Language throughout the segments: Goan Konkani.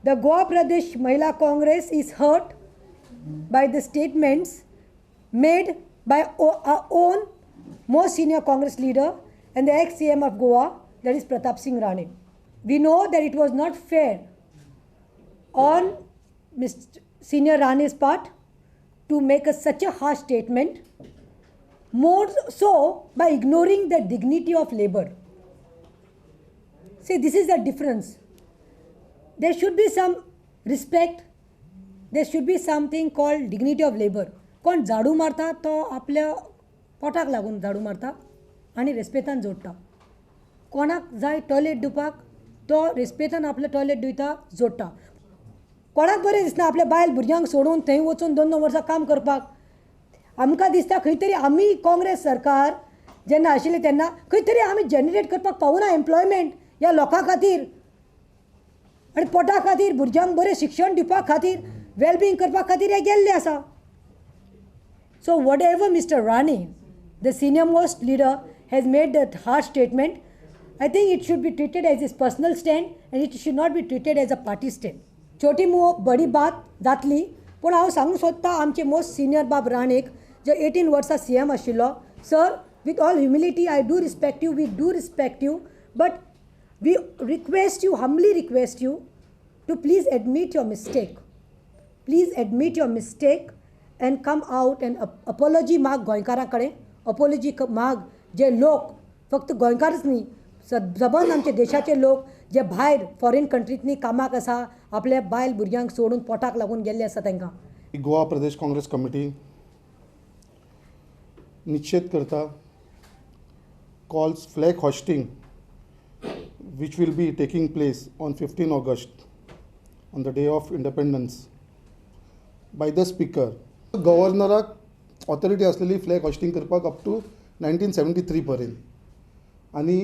The Goa Pradesh Mahila Congress is hurt by the statements made by our own most senior Congress leader and the ex-CM of Goa, that is Pratap Singh Rane. We know that it was not fair on Mr. Senior Rane's part to make such a harsh statement, more so by ignoring the dignity of labor. See, this is the difference. There should be some respect. There should be something called dignity of labor. कोण झाडू मारता तो आपल्या पोटाक लागून झाडू मारता आनी रेस्पेतान जोडटा. कोणाक जाय टॉयलेट धुवपाक तो रेस्पेतान आपलें टॉयलेट धुयता, जोडटा. कोणाक बरें दिसना आपल्या बायल भुरग्यांक सोडून थंय वचून 2-2 वर्सां काम करपाक. आमकां दिसता खंय तरी आमी काँग्रेस सरकार जेन्ना आशिल्लें तेन्ना खंय तरी आमी जनरेट करपाक पावना एम्प्लॉयमेंट ह्या लोकां खातीर आनी पोटा खातीर, भुरग्यांक बरें शिक्षण दिवपा खातीर, वेलबिंग करपा खातीर हे गेल्ले आसा. So whatever Mr. Rane, the senior most leader, has made that harsh statement, I think it should be treated as his personal stand and it should not be treated as a party stand. छोटी मो बडी बात जातली, पूण हांव सांगूंक सोदतां आमचे मोस्ट सिनियर बाब राणेक, जे 18 वर्सां CM आशिल्लो. Sir, with all humility I do respect you, we do respect you, but we request you, humbly request you to please admit your mistake. Please admit your mistake and come out and apology माग गोंयकारां कडेन, apology माग जे लोक फक्त गोंयकारच न्ही, सबंद आमचे देशाचे लोक जे भायर फॉरेन कंट्रींतनी कामाक आसा, आपल्या बायल भुरग्यांक सोडून पोटाक लागून गेल्ले आसा तांकां. गोवा प्रदेश काँग्रेस कमिटी निषेध करता calls flag hoisting which will be taking place on 15 August on the day of independence by the speaker. गव्हर्नराक authority आसलेली फ्लॅग हॉस्टिंग करपाक अप टू 1973 पर्यंत, आनी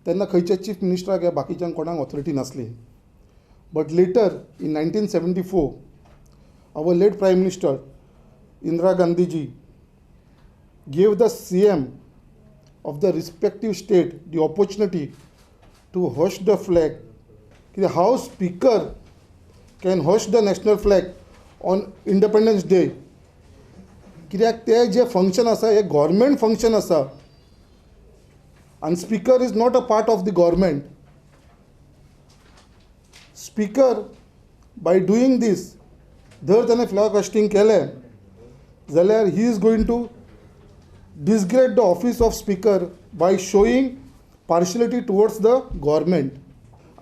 तेन्ना खंयच्या चीफ मिनिस्टराक या बाकीच्यांक कोणाक ऑथॉरिटी नासली. But later in 1974 our late Prime Minister Indira Gandhiji gave the CM of the respective state the opportunity to hoist the flag. How speaker can hoist the national flag on Independence Day? कित्याक ते जे फंक्शन आसा हे गव्हर्मेंट फंक्शन आसा आनी speaker is not a part of the government. Speaker by doing this, जर ताणें फ्लॅग हॉस्टिंग केलें जाल्यार he is going to disgrace the office of speaker by showing partiality towards the government.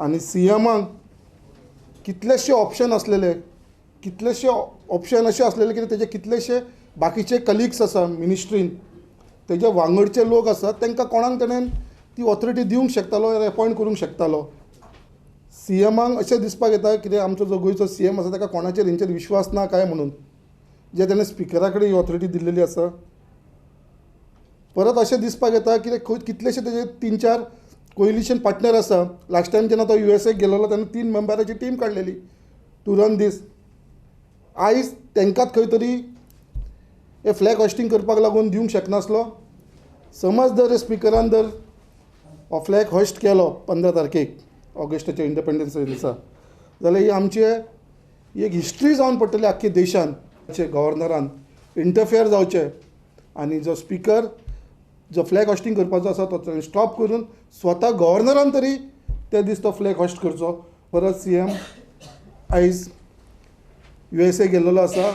आनी सी एमाक कितलेशे ऑप्शन आसलेले, कितलेशे ऑप्शन अशे आसलेले की तेजे कितलेशे बाकीचे कलिग्स आसा मिनिस्ट्रीन, तेजे वांगडचे लोक आसा, तांकां कोणाक तेणेन ती ऑथॉरिटी दिवंक शकतालो, एपॉयंट करूंक शकतालो. सी एमाक अशें दिसपाक येता कितें आमचो जो गोंयचो सी एम आसा ताका कोणाचेर हेंचेर विश्वास ना काय म्हणून, जे तेणें स्पिकरा कडेन ही ऑथॉरिटी दिल्लेली आसा. परत अशें दिसपाक येता कितें खंय कितलेशे तेजे 3-4 कोइलिशन पार्टनर आसा. लास्ट टायम जेन्ना तो यू एस एक गेलेलो तेन्ना 3 मेंबराची टीम काडलेली टू रन दीस. आयज तांकांच खंय तरी हे फ्लॅग हॉस्टिंग करपाक लागून दिवंक शकनासलो. समज जर स्पिकरान जर हो फ्लॅग हॉस्ट केलो 15 तारखेक ऑगस्टाच्या इंडिपेंडन्स दिसा, जाल्यार ही आमची एक हिस्ट्री जावन पडटली आख्खे देशान. गव्हर्नरान इंटरफेयर जावचें आनी जो स्पिकर जो फ्लॅग हॉस्टिंग करपाचो आसा तो स्टॉप करून स्वता गव्हर्नरान तरी ते दीस तो फ्लॅग हॉस्ट करचो. परत सी एम आयज यू एस ए गेल्लो आसा,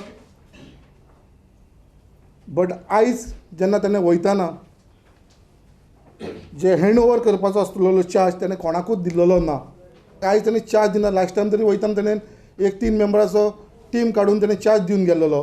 बट आयज जेन्ना तेणें वयताना जे हँड ओवर करपाचो आसलेलो चार्ज तेणें कोणाकूच दिल्लो ना. आयज तेणें चार्ज दिना. लास्ट टायम तरी वयताना तेणें एक 3 मेंबराचो टीम काडून तेणें चार्ज दिवन गेल्लो.